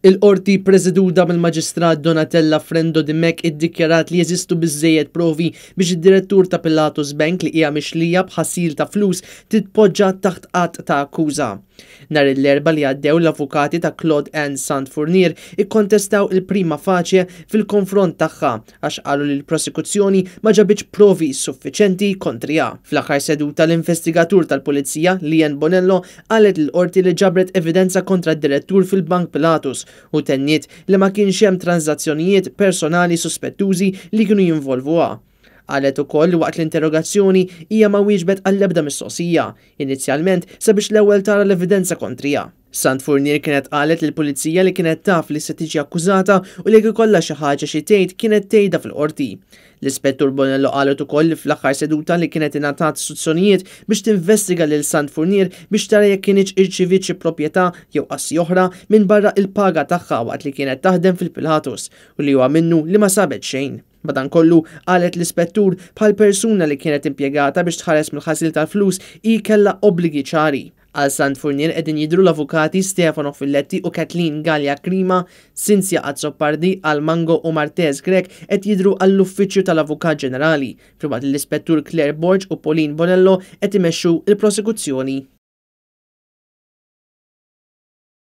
Il-Qorti preseduta mill-Maġistrat Donatella Frendo Dimech iddikjarat li jeżistu biżżejjed provi biex id-direttur ta' Pilatus Bank li hija mixlija b'ħasil ta' flus titpoġġa taħt att ta' akkuża. Nhar l-Erbgħa li għaddew l-avukati ta' Claude Anne Sant Fournier ikkontestaw il-prima facie fil-konfront tagħha għax qalu li l-prosekuzzjoni ma ġabitx provi suffiċenti kontriha. Fl-aħħar seduta l-investigatur tal-Pulizija Leanne Bonello qalet lill-qorti li ġabret evidenza kontra d-direttur fil-Bank Pilatus u tenniet li ma kienx hemm transazzjonijiet personali suspettużi li kienu jinvolvuha. Qalet ukoll li waqt l-interrogazzjoni hija ma wieġbet għall-ebda mistoqsija, inizjalment sabiex l-ewwel tara l-evidenza kontriha. Sant Fournier kienet qalet lill-pulizija li kienet taf li se tiġi akkużata u li jekk ikollha xi ħaġa xi tgħid kienet tgħidha fil-qorti. L-Ispettur Bonello qalet ukoll li fl-aħħar seduta li kienet ingħatat istruzzjonijiet biex tinvestiga lil Sant Fournier biex tara jekk kinitx irċiviet xi proprjetà jew assi oħra minn barra il-paga tagħha waqt li kienet taħdem fil-Pilatus u li huwa minnu li ma sabet xejn. Madankollu, qalet l-ispettur, bħal persuna li kienet impjegata biex tħares mill-ħasil tal-flus hi kellha obbligi ċari. Għal Sant Fournier qegħdin jidhru l-avukati Stefano Filletti u Kathleen Galea Grima, Cynthia Azzopardi għal Mango u Martez Grech qed jidhru għall-Uffiċċju tal-Avukat Ġenerali, filwaqt li l-Ispettur Claire Borg u Pauline Bonello qed imexxu l-prosekuzzjoni.